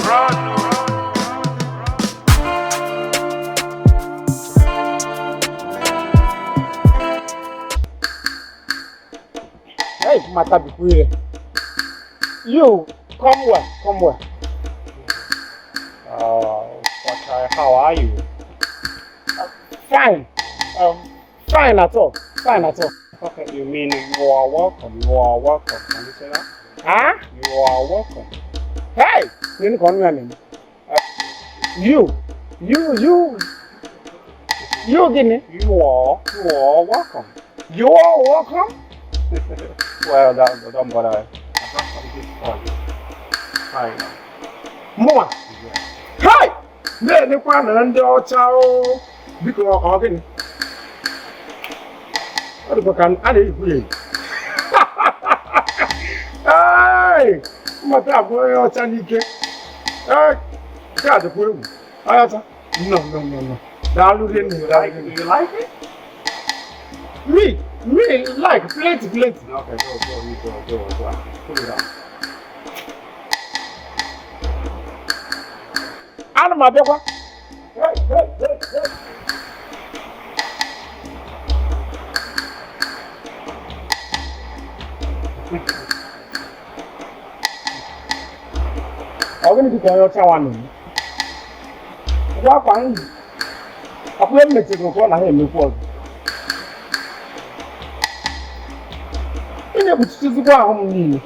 Run, run. Hey, Matabikwire. You, come where? Come where? But how are you? Fine. Fine at all. Fine at all. Okay, you mean you are welcome. You are welcome. Can you say that? Huh? You are welcome. Hey! You call me name. You. You, you. You, Guinea. You are welcome. You are welcome? Well, that, don't bother. I got something for you. Hi. Mụnwa. Hey! Na-elekwa na ndị ọcha o. Biko, ọ gịnị? Ọ dịkwa ka a na-ekwu ya. Hey! Mmata abụ onye ọcha n'ike. Ee, nke a dịkwa egwu. Onye ọcha? No, no, no, no. Daalụ rinne, daalụ Like, rinne. you like it? Me like plenty, plenty. Okay, go, go, you go, go, go. Put it on. Ana m abịakwa. Hey, hey, hey, hey. Ọ gịnị dị ka onye ọcha nwa nọ? Ụgwọ akwa m yi. Ọkwa m mechiri ka ọ na ha emekwu ọzọ. Ị na-ekpuchichizikwa ahụ m niile.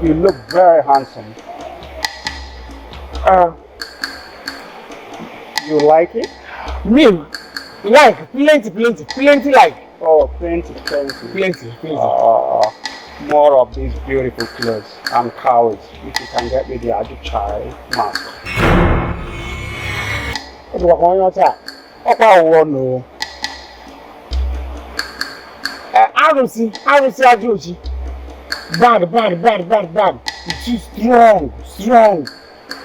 You look very handsome. You like it? Me like plenty, plenty, plenty like. Oh, plenty, plenty. Plenty, plenty. More of these beautiful clothes and cows. If you can get me the Ajuchai mask. Ọ dịkwa ka onye ọcha a, ọkwa aghụghọ nụ. Arụsị, arụsị ajọ ochi. Bad, bad, bad, bad, bad. It's too strong, strong.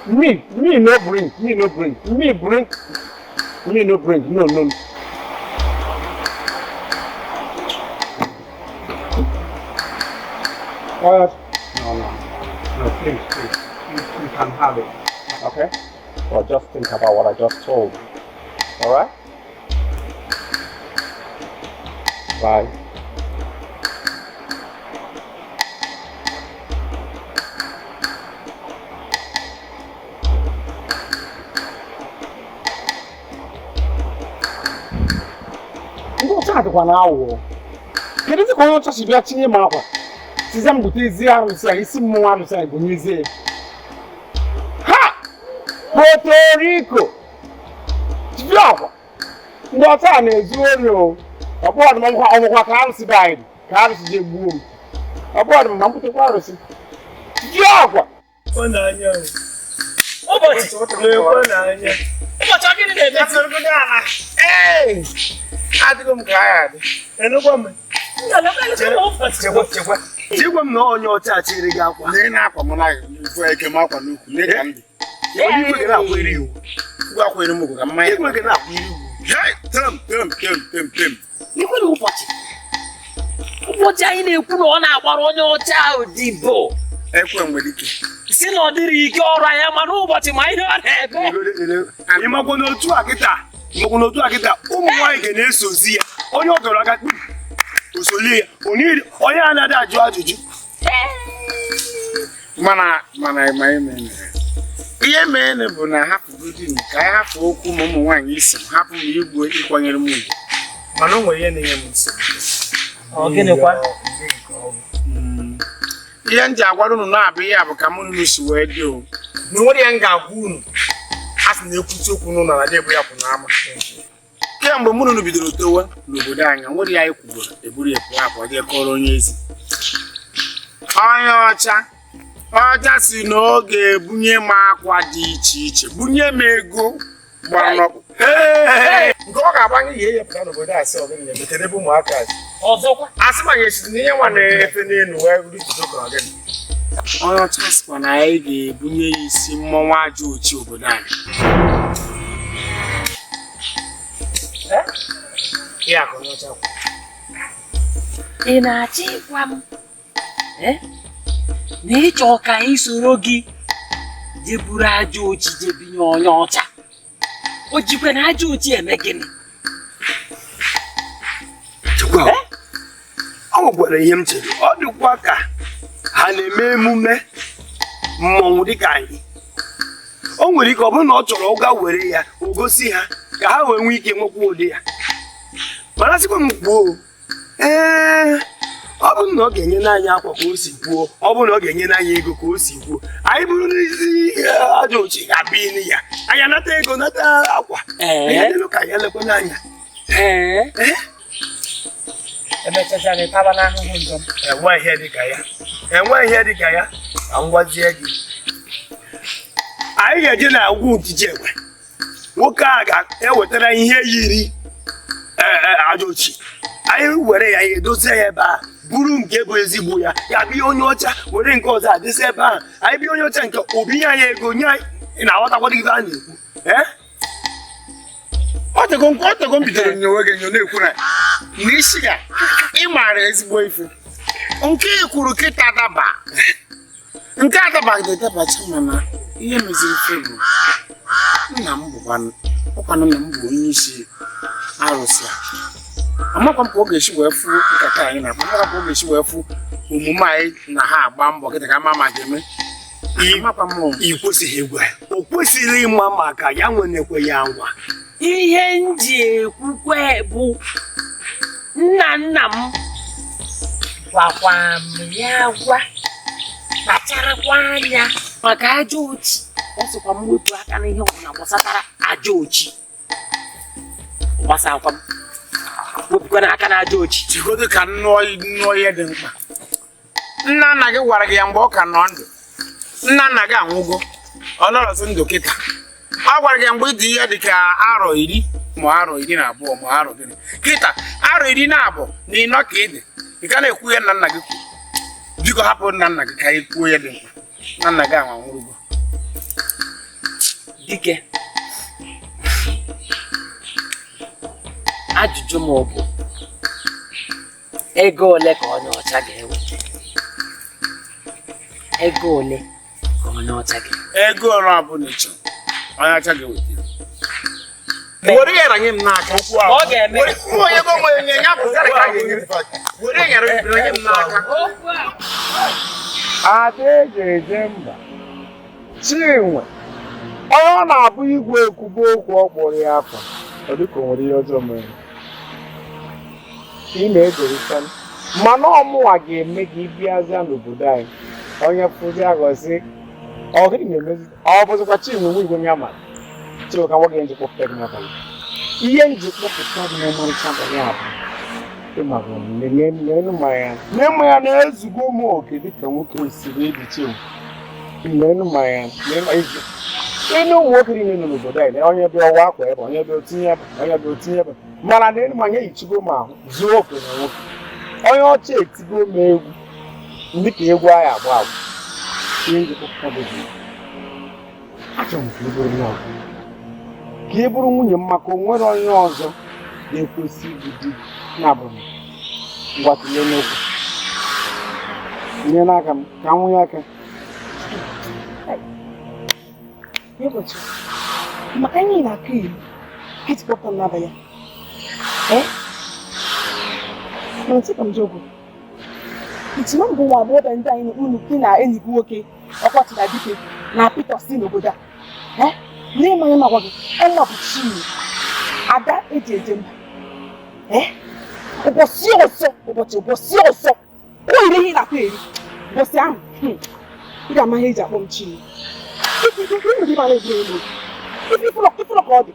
Me no bring, me no bring, me bring, me no bring, no, no. No, no. No, please, please. You can have it. Okay? Well, just think about what I just told you. Alright? Bye. Ndị ọcha dịkwa na aghụghọ. Kedu ka onye ọcha si bịa tinye m akwa? Sizie m bute ezi arụsị a, isi mmụọ arụsị a ebunyezie ya. Ha! Puerto Rico! Jide akwa! Ndị ọcha a na-ezu ori o. Ọ bụghị m ọnwụkwa ka arụsị be anyị dị, ka arụsị ji egbuo m. Ọ bụghị m ma m butekwa arụsị. Jide akwa! Ekwe n'anya o. Ụbọchị na-ekwe n'anya. Ụbọchị, ọ gịnị na-eme? Ee! Adịghị m ka agha adị. Enukwa m. Ụbọchị. Chekwa, chekwa. Chekwa m na onye ọcha chịrị gị akwa. Lee na akwa m na ife eke m akwa n'ukwu, lee ka m dị. Onye igwe ga na-akwanyere iwu. Igwe akwanyere m ugwu ka mmanya. Igwe ga na-akwanyere iwu. Hey! Tem, tem, tem, tem, tem. N'ikwere ụbọchị. Ụbọchị anyị na-ekwu na ọ na-agbara onye ọcha ahụ dibo. Ekwe nwere ike. Si na ọ dịrị ike ọrụ anya, mana ụbọchị ma ihe ọ na-eme. Ịmakwa n'otu a kịta, ịmakwa n'otu a kịta, ụmụ nwaanyị ga na-esozi ya. Onye ọ dọrọ aka osolie ya. Onye anaghị ajụ ajụjụ. Mana ma ime mere. Ihe mere bụ na hapụgodi m ka anyị hapụ okwu ma ụmụ nwaanyị isi m hapụ m igwe ịkwanyere m ugwu. Mana o nwere ihe na-enye m nsogbu. Ọ gịnịkwa? Ihe m ji agwara unu na-abụ ihe a bụ ka mụ na unu si wee dị o. Na onwere ya m ga-agwa unu, a sị na ekwuchi okwu n'ụlọ na ebu ya kwụ n'ama. Kemgbe mụ na unu bidoro towe n'obodo anyị, nwere ya anyị kwugoro eburu ya pụọ apụ jee kọrọ onye ezi. Onye ọcha ọcha si na ọ ga-ebunye m akwa dị iche iche, bunye m ego gbara n'ọkụ. Nke ọ ga-agbanye ihe ya pụta n'obodo a sị ọ gịnị na-eme, kedu ebe ụmụaka si? Ọzọkwa. Asị ma ya esiri na ihe nwa na-efe n'elu wee rituo ka ọ gịnị. Onye ọcha sịkwa na anyị ga-ebunye ya isi mmọnwụ ajọ ochi obodo anyị. Ya ka onye ọcha kwuru. Ị na-achọ ịgwa m na ịchọ ka anyị soro gị jee buru aja ochi jee binye onye ọcha? O jikwa na aja ochi eme gịnị? Chekwa, ọ nwekwara ihe m chere. Ọ dịkwa ka ha na-eme emume mmọnwụ dịka anyị. O nwere ike ọ bụrụ na ọ chọrọ ụga were ya o gosi ha ka ha wee nwee ike nwekwa ụdị ya. Mana sịkwa m kwuo, ee, ọ bụrụ na ọ ga-enye n'anya akwa ka o si kwuo, ọ bụrụ na ọ ga-enye n'anya ego ka o si kwuo, anyị bụrụ n'isi aja ochi ga-abịa ya, anyị anata ego nata akwa, anyị ka anyị elekwa n'anya. Enwe ihe dịka ya, enwe ihe dịka ya, ka m gwazie gị. Anyị ga-eje na ugwu Ntiji Egwe. Nwoke a ga-ewetara ihe yiri aja ochi. Anyị were ya ya edozie ya ebe a, buru nke bụ ezigbo ya, ya bịa onye ọcha were nke ọzọ adịsị ebe ahụ. Anyị bịa onye ọcha nke obi nye anyị ego nye anyị, ị na-aghọtakwado ife a na-ekwu. Ọ tego m bidoro nyowe gị nyo na-ekwu na n'isi ya ị maara ezigbo ife. Nke ị kwuru kịta daba, nke adabagide dabacha, mana ihe meziri ife bụ nna m bụkwanụ nna m bụ onye isi arụsị a. Amakwa m ka ọ ga-esi wee fụ nkata anyị na-akpa, amakwa ka ọ ga-esi wee fụ omume anyị na ha agba mbọ kịta ka ama ma ga-eme. Amakwa m. Ị kwesịghị ịgwa ya, o kwesịrị ịma maka ya nwenekwe ya nwa. Ihe m ji ekwukwe bụ nna nna m gwakwa m ya gwa kpacharakwa anya maka aja ochi. Ọ sịkwa m wepụ aka n'ihe ọbụla gbasatara aja ochi. Gbasakwa m wepụkwa n'aka na aja ochi. Jigodo ka nnụọ ihe dị mkpa. Nna nna gị gwara gị ya mgbe ọ ka nọ ndụ. Nna nna gị anwụgo, ọ nọrọzi ndụ kịta. Ọ gwara gị mgbe ị dị ihe dị ka arọ 10 ma arọ 12 ma arọ gịnị. Kịta arọ 14 na ịnọ ka ị dị, ị ka na-ekwu ihe nna nna gị kwuru. Biko hapụ nna nna gị ka anyị kwuo ihe dị mkpa. Nna nna gị anwụrụgo. Dike, ajụjụ m bụ ego ole ka onye ọcha ga-eweta? Ego ole ka onye ọcha ga-eweta? Ego ole ọbụla ị chọrọ, onye ọcha ga-eweta. Were ya nye m n'aka. Ọ ga-eme. Were ego nwere nye ya bụ ka a ga-enye. Were ya nye m n'aka. Ada eji eje mba. Chinwe, onye ọ na-abụ igwe ekwuba okwu ọ kpọrọ ya afa, ọ dịka o nwere ihe ọjọọ mere. Ị na-egorịta mana ọmụwa ga-eme ka ị bịazịa n'obodo anyị. Onye fụzi aghọzi ọ gịnị na-emezi? Ọ bụzikwa Chinwe nwe igwe ya mara. Chinwe ka nwoke nji kpọpụta gị n'abalị. Ihe nji kpọpụta gị n'ọmarịcha abalị a bụ ịma ya na-ezugo m oke dịka nwoke kwesịrị ịdị. Chinwe ịnụ ụmụ nwoke niile nọ n'obodo anyị, onye bịa ọwa akwa ebe, onye bịa otinye ebe, onye bịa otinye ebe, mana na enu manya eyichigo m ahụ zuo oke na nwoke. Onye ọcha etigo m egwu ndị ka egwu anyị agba agba. Ihe njikọpụta gị bụ achọrọ m ka ị bụrụ nwa, ka ị bụrụ nwunye m, maka o nwere onye ọzọ na-ekwesị ịbụ di na-abụghị. Ngwa tinye n'okwu, tinye n'aka m ka m nwunye aka. Maka anyị na-akụ ilu ka iji kpọpụta m n'abalị a. Mana tupu m jụọ gị, ichima mbụ nwa agbọghọbịa ndị anyị unu gị na enyi gị nwoke Ọkọchị na Dike na Peter si n'obodo a. N'ịmanya m agwa gị, ọnwa bụ Chinwe, ada eji eje mba. Ụbọchị ọzọ, ụbọchị ụbọchị ọzọ, o yiri ihe ị na-akụ eri. Ụbọchị ahụ, ị ga-ama ihe eji akpọ m Chinwe. Ifụlọ ka ọ dị.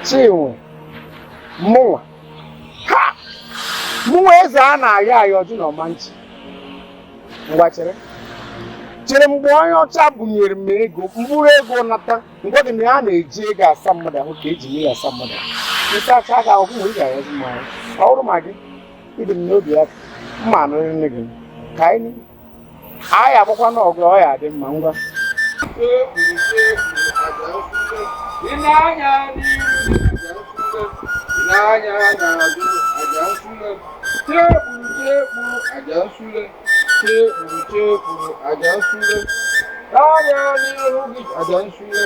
Chinwe, mụnwa ha mụnwa eze a na-ayọ ayọ ọjụ na ọma nchi. Ngwa chere chere mgbe onye ọcha bunyere m ego, mkpụrụ ego nata, mgbe dị m ya na-eji ego asa mmadụ ahụ ka eji mmiri asa mmadụ ahụ. Ịsacha aka ahụ mgbe ị ga-ayazi m anya. Ọ bụrụ ma gị ịdị m n'obi aka mma anụrị nne gị ka anyị agbakwa n'ọgụ ọ ya adị mma. Ngwa N'anya n'azụ, aja nsule. Chekpuru chekpuru, aja nsule. Chekpuru chekpuru, aja nsule. N'anya n'ihu gị, aja nsule.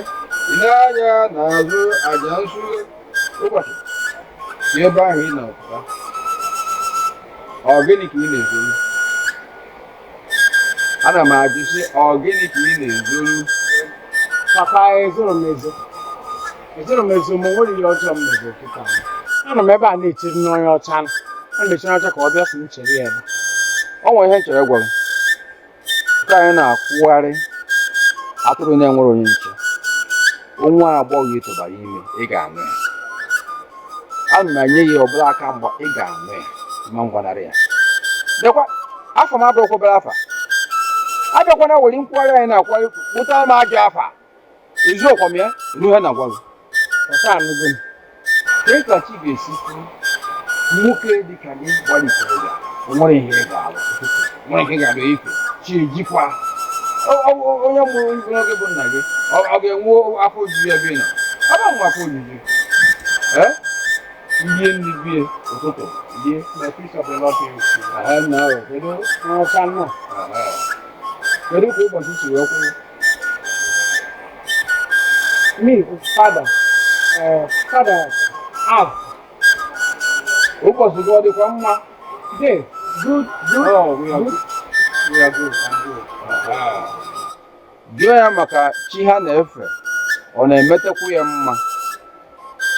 N'anya n'azụ, aja nsule. Ụbọchị si ebe ahụ ị nọ pụta. Ọ gịnị ka ị na-ezolu? Ana m ajụ sị, ọ gịnị ka ị na-ezolu? Papa, ezoro m ezo. Ezoro m ezo, ma o nwere ihe ọjọọ m mezoro kịta. Anọ m ebe a na-echere n'onye ọcha. Ana m echere ọcha ka ọ bịa sị m chere ya ebe. Ọ nwere ihe m chọrọ ịgwa gị. Nke anyị na-akwụgharị atụrụ na-enwere onye nche. Nwa agbọghọ ị tụbara ime, ị ga-anụ ya. Ana m enye ya ọbụla aka mgba, ị ga-anụ ya ma m gwanarị ya. Lekwa, afọ m abụrụkwa obere afa. Abịakwana were nkwugharị anyị na-akwari kpụtara m ajọ afa. Eziokwu m ya, nụ ihe na-agwa gị. Papa, anụgo m. Kee ka chi ga-esi kwuo nwoke dị ka gị gbalitere ya, o nwere ihe ị ga-alụ, nwere ihe ị ga-alụ ife chi ejikwa. Onye mụrụ nwoke bụ nna gị, ọ ga-enwe afọ ojuju ebe ị nọ? Ọ bụ nwe afọ ojuju. Ee, ihe nri bie ụtụtụ rie. The peace of the Lord be with you. Aha, nna ahụ, kedu? Ọcha nnọọ. Aha. Kedu ka ụbọchị si wee kwụrụ? Me, father, father, have. Ụbọchị gị ọ dịkwa mma? Day, good, good. Oh, we are good. We are good. I'm good. Aha. Jụọ ya maka chi ha na-efe, ọ na-emetekwu ya mma,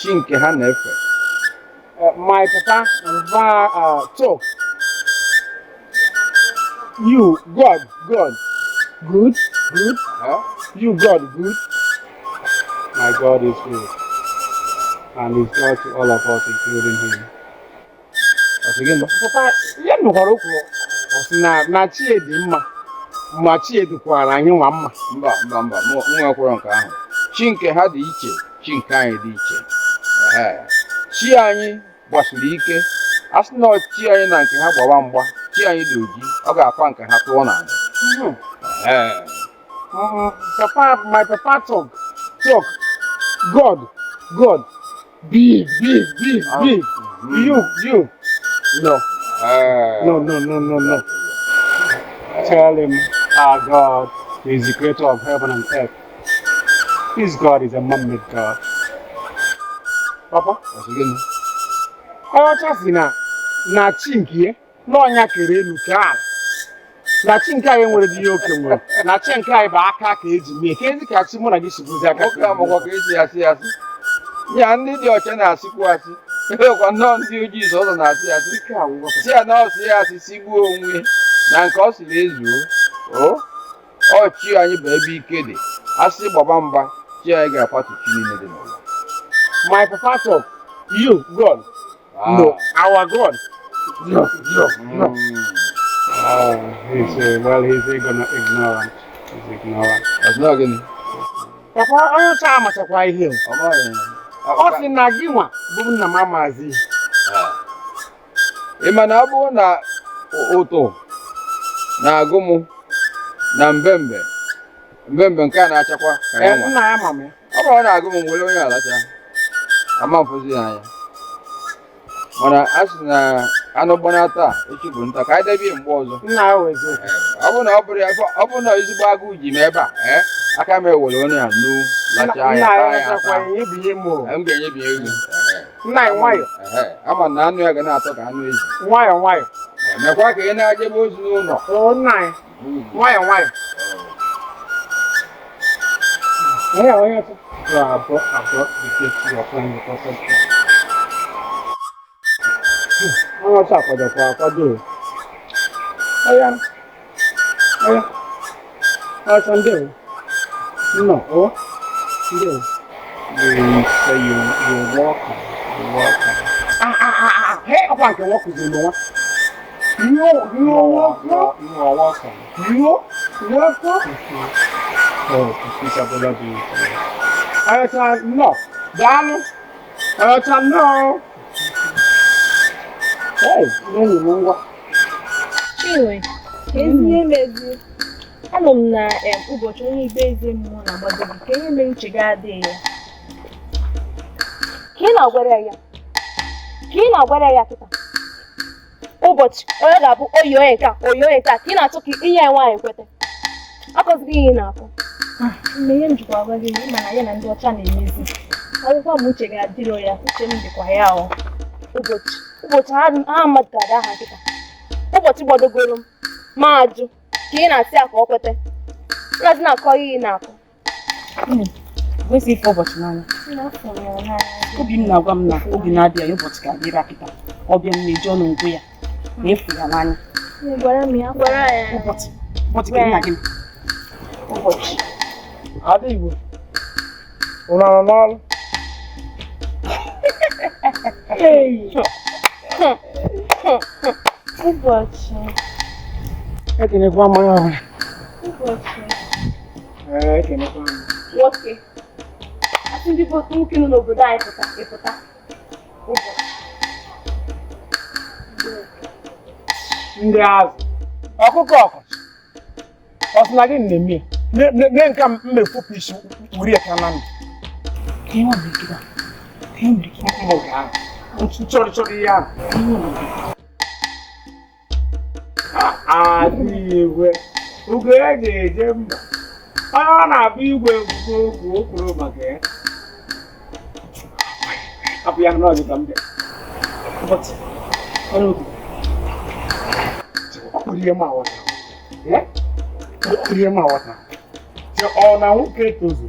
chi nke ha na-efe. My papa, talk. You, God, God, good, good. Huh? You, God, good. My God is good. And he's God to all of us, including him. Ọ sị gịnị? Papa, ihe nụkwara okwu, ọ sị na chi dị mma, ma chi dịkwara anyị nwa mma. Mba, mba, mba, mụ nwekwara nke ahụ. Chi nke ha dị iche, chi nke anyị dị iche. Ehe. Chi anyị gbasiri ike. A sị na ọ chi anyị na nke ha gbawa mgba, chi anyị dị oji, ọ ga-akwa nke ha tụọ n'ala. Ehe. Papa, my papa talk, talk. God, God, big, big, big, big. You. No, Ee. no, no, no, no, no. Tell him our God is the creator of heaven and earth. His God is a man-made God. Papa, Ọ sị gịnị? Onye ọcha si na chi nke ya na ọnya kere elu kee ala, na chi nke anyị nwere dị ihe oke nwere, na chi nke anyị bụ aka ka eji mee ka ezi ka chi mụ na gị si bụzi aka. Nwoke amakwa ka esi asị asị. Ya ndị dị ọcha na-asịkwu asị. Ebekwa nnọọ ndị ojii sọsọ na-asị asị. Ike agwụgwọ. Si ya na ọ sị ya asị sigbuo onwe na nke ọ sịrị ezuo. O ọ chi anyị bụ ebe ike dị. Asị gbaba mgba, chi anyị ga-akwatu chi niile dị n'ụwa. My papa talk, you, God, no, our God, no, no, no. He's well, he's ignorant. He's ignorant. Ọ sị na gịnị? Papa, onye ọcha amachakwa ihe o. Ọ maghị. Ọ sị na gị nwa bụ nna m amazi. Ị ma na ọ bụrụ na ụtụ na-agụ mụ na mbembe mbembe nke a na-achakwa ka ya Eh, nwa, nna ya ma m ya. ọ bụrụ na ọ na-agụ m, were onye alacha ama mfụzi ya anya, mana a sị na anụ gbana taa, echi bụ nta, ka anyị debe ya mgbe ọzọ. Nna ya wụ eziokwu. Ọ bụrụ na ọ bụrụ ya, ọ bụrụ na ezigbo agụụ ji m ebe a, ee, aka m ewere onye a nnu lachaa Nna ya ya taa ya lachakwa ata. ya ebinye m o. M ga-enyebi ego. Nna ya, nwayọ. Ehe, ama na anụ ya ga na-atọ ka anụ ezi. Nwayọ, nwayọ. Mekwa ka ị na-ajebe ozu n'ụlọ. O nna ya, nwayọ, nwayọ. Onye onye ọcha. So I brought the gift to your friend, the prophet. Onye ọcha kwadokwa akwado o. Ọya, ọya, ọcha, ndewo. Nnọọ o, ndewo. We say you're welcome. You're welcome. Ah, ah, ah, ah, hey, ọkwa nke nwa kụziri m nwa. You, you welcome. You are welcome. You welcome. Oh, the peace of the Lord be with you. Onye ọcha, nnọọ, daalụ. Onye ọcha, nnọọ. Hey, enyi m, ngwa. Chinwe, ezi ihe mezi anọ m na ụbọchị onye ikpe eze mmụọ na-agbado gị ka ihe mere uche gị adịghị ya. Ka ị na-agwara ya Ka ị na-agwara ya kịta. Ụbọchị onye ga-abụ oyi onye nke a, oyi onye nke a, ka ị na-achọ ka inye ya nwaanyị kwete. Akọzighị ihe ị na-akọ. Mgbe ihe m jikwa agwa gị, ịma na ya na ndị ọcha na-emezi. Akwụkwọ m uche ga-adịrọ ya, uche m dịkwa ya o. Ụbọchị ụbọchị ha mmadụ ga-ada aha kịta. Ụbọchị gbadogoro m, ma ajụ ka ị na-asị ya ka ọ kwete. Nnazi na-akọ ihe ị na-akọ. Kwesị ife ụbọchị n'anya. Obi m na-agwa m na oge na-abịa ụbọchị ga-abịa ebe a kịta. Ọ bịa m na-eji ọnụ ngwụ ya na efu ya n'anya. Ụbọchị ụbọchị ka nna gị. Ụbọchị. Ada Igbo, unu nọ n'ọrụ? Ụbọchị. Ekenekwa m onye ọbụla. Ụbọchị. Ee, ekenekwa m. Nwoke. Asị ndị bụ nwoke nọ n'obodo anyị pụta, ịpụta. Ụbọchị. Ndị azụ. Ọkụkọ ọkọchị. Ọ sị na gị na-eme ya? Ne nke m mefopụ isi were ya ka na ndụ. Ka ihe nwere ike ka ihe nwere ike. Mbụ nke ahụ. Nchọrọ chọrọ ihe ahụ. Adịghị egwe. Ugo eji eje mba. Onye ọ na-abụ igwe kwuo okwu o kwuru maka ya. Hapụ ya n'ọjị ka m bịa. Ụbọchị. Ọrụ obi. Ọ kpụrụ ihe m aghọta. Ọ kpụrụ ihe m aghọta. Ọ na nwoke tozuru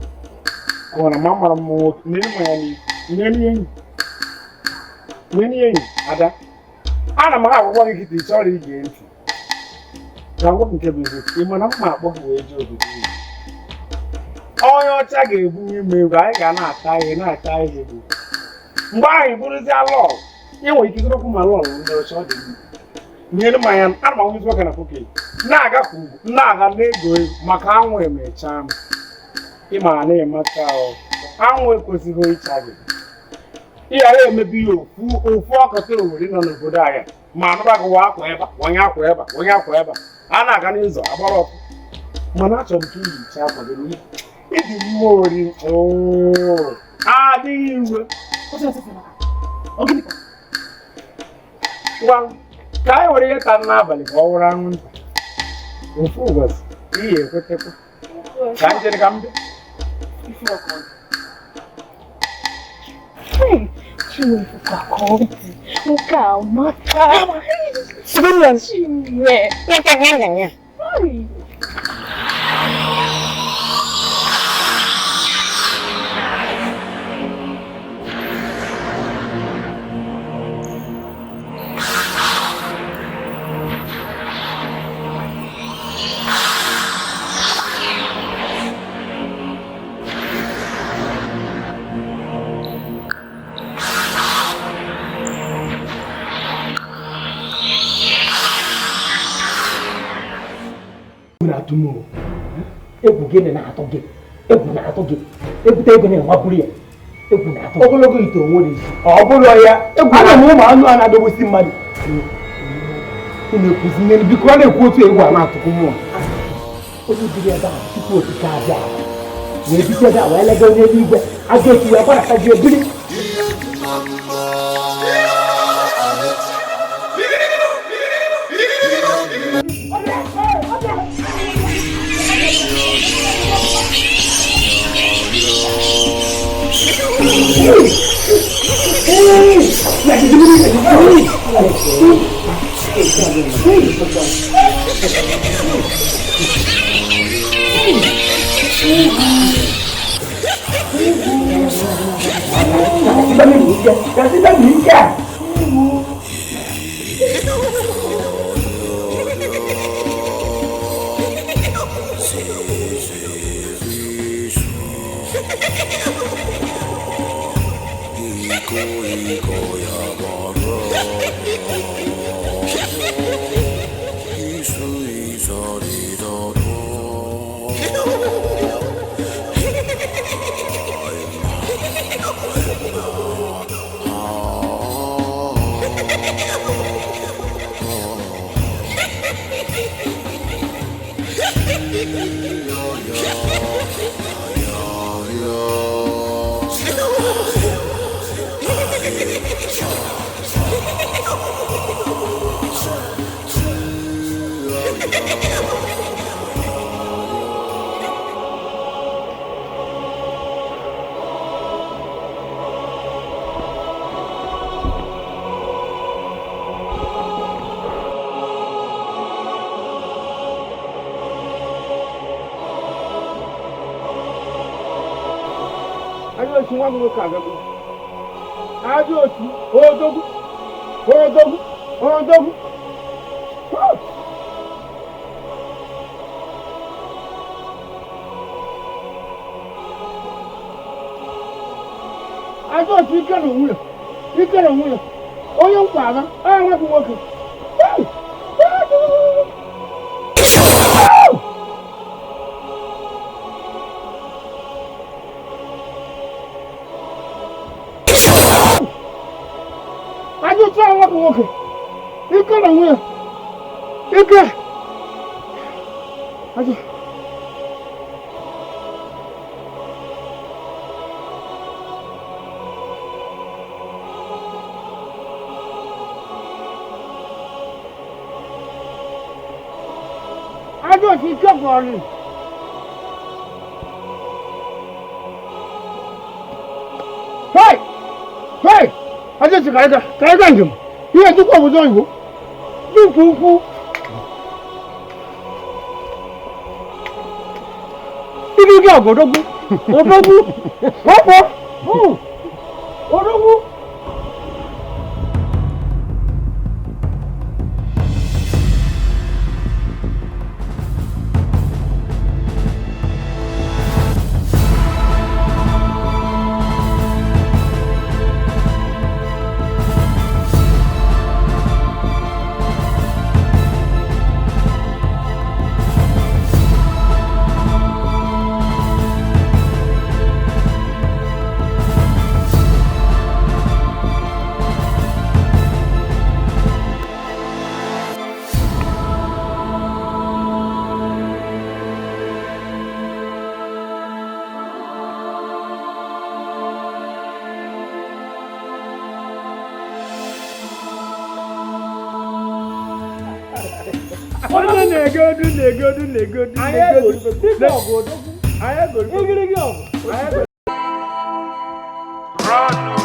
ka ọ na ma mara mma nwoke n'elu ya n'ihu n'elu enyi enyi ada ana m agwagwa gị kịta ị chọrọ ige ntị na ngwa nke bụ eziokwu ị mana mma akpọ wee jee obodo oyibo. Onye ọcha ga-ebunye m ego anyị ga na-ata ihe na-ata ihe bụ mgbe anyị bụrụzie lọl ị nwere ike ịzụrụkwu ma lọl ndị ọcha ọ dị mma nyere m anya ana m ahụzi nwoke na poket na-aga ka ugwu na-aga n'ego ego maka anwụ emechaa m ịma na ịmata anwụ ekwesịghị ịcha gị ị ghara emebi ya ofu ofu ọkọta owere nọ n'obodo anyị ma anụba gị wa akwa ebe onye akwa ebe onye akwa ebe a na-aga n'ụzọ agbara ọkụ mana achọrọ m ka ihicha akwa gị n'ihi ịdị mma ori adịghị iwe ngwa ka anyị were ihe tara n'abalị ka ọ wụrụ anwụnta ofu ụbọchị ihe ekwetekwa ka m jere ka m bịa. Chinwe ka ọ dị nke a maka Chinwe. Egwu gịnị na-atụ gị? Egwu na-atụ gị. Ebute ego na-enwaburu ya. Egwu na-atụ gị. Ogologo ite onwe isi. Ọ bụrụ ya, egwu na ụmụ anụ a na-adọgbusi mmadụ. Unu ekwuzi nne biko a na-ekwu otu egwu a na-atụkwu mmụọ. Onye biri ebe a tupu okike abịa wee bite ebe a wee lega onye eluigwe ajọ otu wee gbadata ji ebiri. Otu nwa gị nwoke agago. Ajọ otu, odogwu, odogwu, odogwu. Ajọ otu ike na onwe ya, ike na onwe ya. Onye nkwa agha, onye nwa gị nwoke. Ajọ otu nwa gị nwoke, ike na onwe ya, ike. Ajọ. Ajọ otu ike gwọrọ. Hey! Hey! Ajọ otu ka anyị gaa njem. Ihe dịkwa obodo oyibo. Dịkwa ukwu. Igirigi ọgụ odogwu. Odogwu. Ọkpọ. Odogwu. Run.